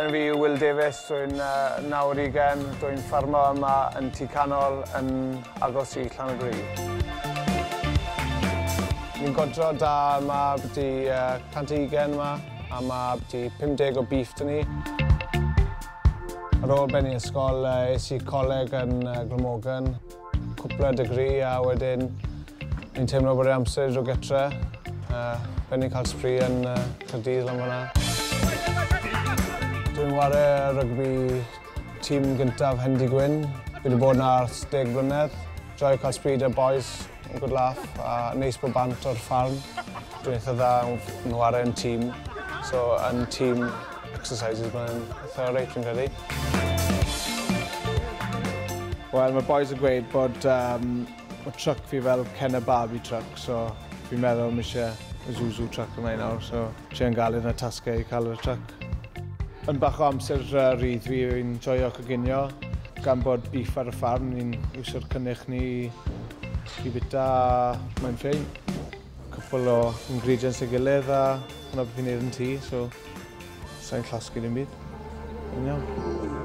Enw fi yw Will Davies, dwi'n 29, dwi'n ffarmo yma yn Tŷ Canol yn agos i Llanrug. Ni'n godro da yma byti 120 yma, a mae byti 50 o beef 'da ni. Ar ôl bennu ysgol, es i coleg yn Glamorgan, cwpla degree a wedyn ni'n teimlo bod e amser i ddod gytre. Bennu cael sbri yn Caerdydd lan fan'na. Dwi'n ware rygbi tîm gyntaf Hendy Gwyn. Fi wedi bod yna ers 10 blynedd. Joio cael sbri 'da'r boys, good laugh, a neis bod bant o'r ffarm. Dwi'n eitha dda yn ware yn tîm, so yn tîm exercises mae'n eitha reit, fi'n credu. Wel, mae boys yn gweud bod truck fi fel Ken a Barbie truck, so fi'n meddwl mae eisiau Isuzu truck yma i nawr, so tri'n galed yn y tasgau i cael y truck. Yn bach o amser rydd fi, fi'n joio coginio. Gan bod beef ar y ffarm, ni'n iwsio'r cynnyrch ni i bita a mae'n ffein. Cwpl o ingredients ei gilydd a hwnna beth fi'n neud yn tŷ, so sa'n llosgi dim byd. Yn iawn.